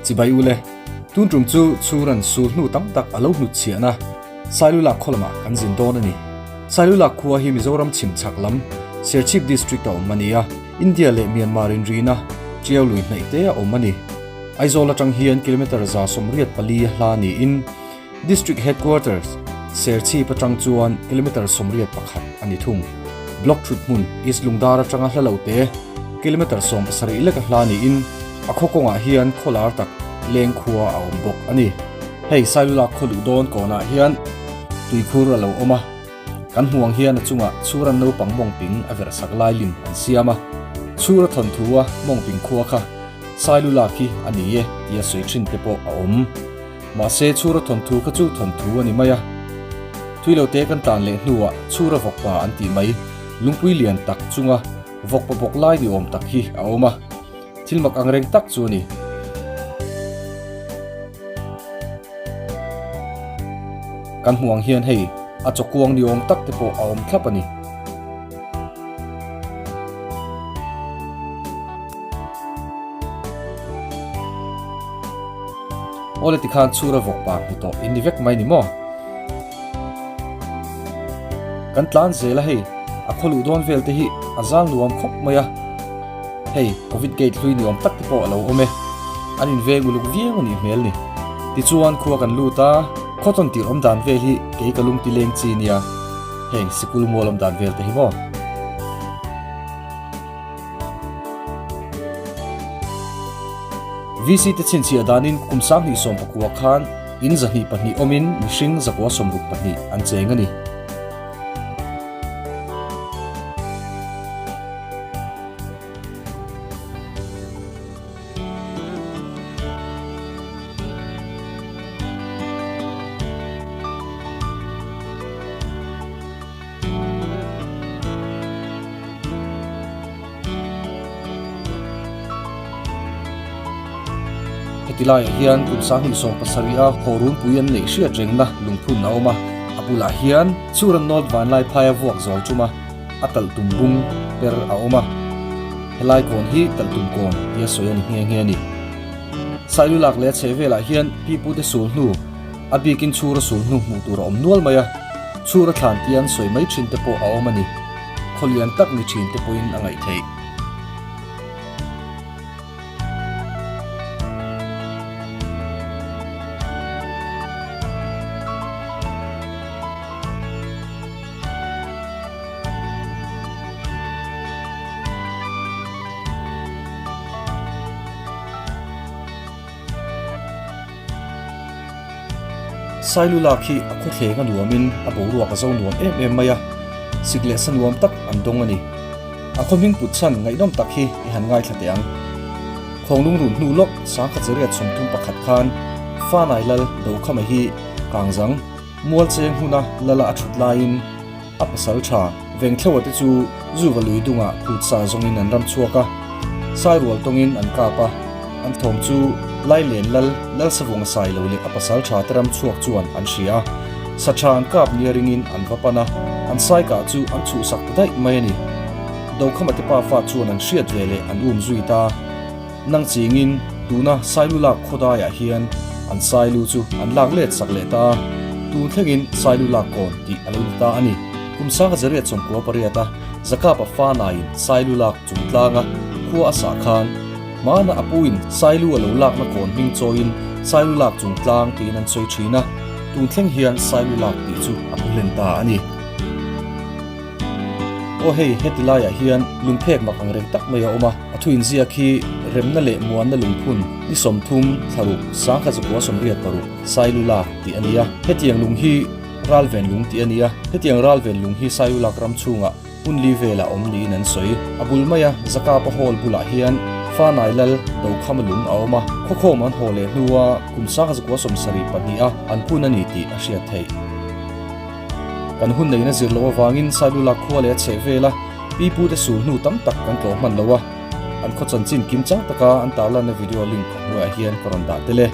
Chibai ule, tun tum chu chhuran sul hnu tam tak a lo hnutchhiahna Sailulak khaw lamah kan zin dawn a ni. Sailulak khua hi Mizoram chhim chhak lam Serchhip District a awm a ni a, India leh Myanmar inrina Tiau lui hnaih te a awm a ni. Aizawl atang hian kilometre 184 a hla niin District Headquarters Serchhip atang chuan kilometre 81 a ni thung. Block thut hmun East Lungdar atanga hla lo te kilometre 17 lek a hla niin a khaw kawngah hian khaw lar tak leng khua a awm bawk a ni. Hei Sailulak khaw luh dawn kawnah hian tuikhur a lo awm a, kan hmuh ang hian a chungah chhuran naupang mawngping a verh sak lai lim an siam a, chhura thawnthu a mawngping khua kha Sailulak hi a ni e tia sawi thin te pawh a awm. Mahse chhura thawnthu kha chu thawnthu a ni mai a, thuilote kan tlan leh hnuah chhura vawkpa an tih mai lungpui lian tak chunga vawkpa bawk lai ni awm tak hi a awm a. Thil mak ang reng tak chu a ni. Kan hmuh ang hian hei a chawkuang ni awm tak te pawh a awm thlap a ni. Awle tikhan chhura vawk pa hmu tawh in ni vek mai ni maw? Kan tlan zel a hei a khaw luh dawn vel te hi a zal nuam khawp mai a. Hei covid gate hlui ni awm tak te pawh a lo awm e. An inveng uluk viau a nih hmel ni. Tichuan khua kan lut a, khaw tawn tir awm dan vel hi kei ka lung ti leng chi nia. Heng sikul mual awm dan vel te hi maw. VC te chhinchhiah danin kum 2019 khan in 202 awmin mihring 162 an cheng a ni. Heti laiah hian kum 2017 a haw runpui an neih hriat rengna lungphun a awm a, a bulah hian chhuran nawt vanlai phaia vuak zawl tum a. A talh tum bung per a awm a, helai kawn hi talh tum kawn tia sawi a ni nghe nghe a ni. Sailulak leh a chheh velah hian pipute sul hnu, a bikin chhura sul hnu hmuh tur a awm nual mai a, chhura thlan tia an sawi mai thin te pawh a awm a ni. Khaw lian tak ni thin te pawhin a ngaih theih. Sailulak hi a khawthleng a nuamin a boruak a zo nuam em em mai a, sik leh sa nuam tak an dawng a ni. A khaw hming put chhan ngaihnawm tak hi i han ngaithla teh ang. Khawnglung run hnu lawk 1931 khan Fanai Lal Dokhama hi Kangzang, Mualcheng hmuna lala a thut laiin a pasal tha Vengthleua te chu Zuva lui dungah phut sa zawngin an ram chhuak a, Sairual tawngin an kap a, an thawm chu Lailen lal Lalsavunga sai lo leh a pasal tha te ram chhuak chuan an hria a, sa tha an kap nia ringin an va pan a, an sai kah chu an chhuhsak ta daih mai a ni. Dokhama te pafa chuan an hriat ve leh an um zui ta. Nang chingin tuna Sailu lak khawdaiah hian an Sailu chu an lak let sak leh ta a, tun thlengin Sailu lak kawn tih a lo ni ta a ni. Kum 1998 a Zakapa Fanaiin Sailu lak chung tlanga khua a sah khan hmana a puin Sailu a lo lakna kawn hming chawiin Sailu lak chung tlang tiin an sawi thin a, tun thleng hian Sailu lak tih chu a pu hlen ta a ni. Aw hei, heti laiah hian lungphek mak ang reng tak mai a awm a, a thu inziak hi Remna leh Muanna lungphun ni 30 thlaruk 1986 Sailulak tih a ni a, hetiang lung hi Ralven lung tih a ni a, hetiang Ralven lung hi Sailulak ram chhungah hmun li velah awm niin an sawi. A bul maia Zakapa Hall bulah hian Fanai Lal Dokhama lung a awm a, khawkhawm an haw leh hnua kum 1972 a an phun a ni tih a hriat theih. Kan hun neihna zir loh avangin Sailula khua leh a chheh vela pipute sul hnu tam tak kan tlawh hman lo a, an khaw chanchin kim chang taka an tarlanna video link a hnuaiah hian ka rawn dah tel e.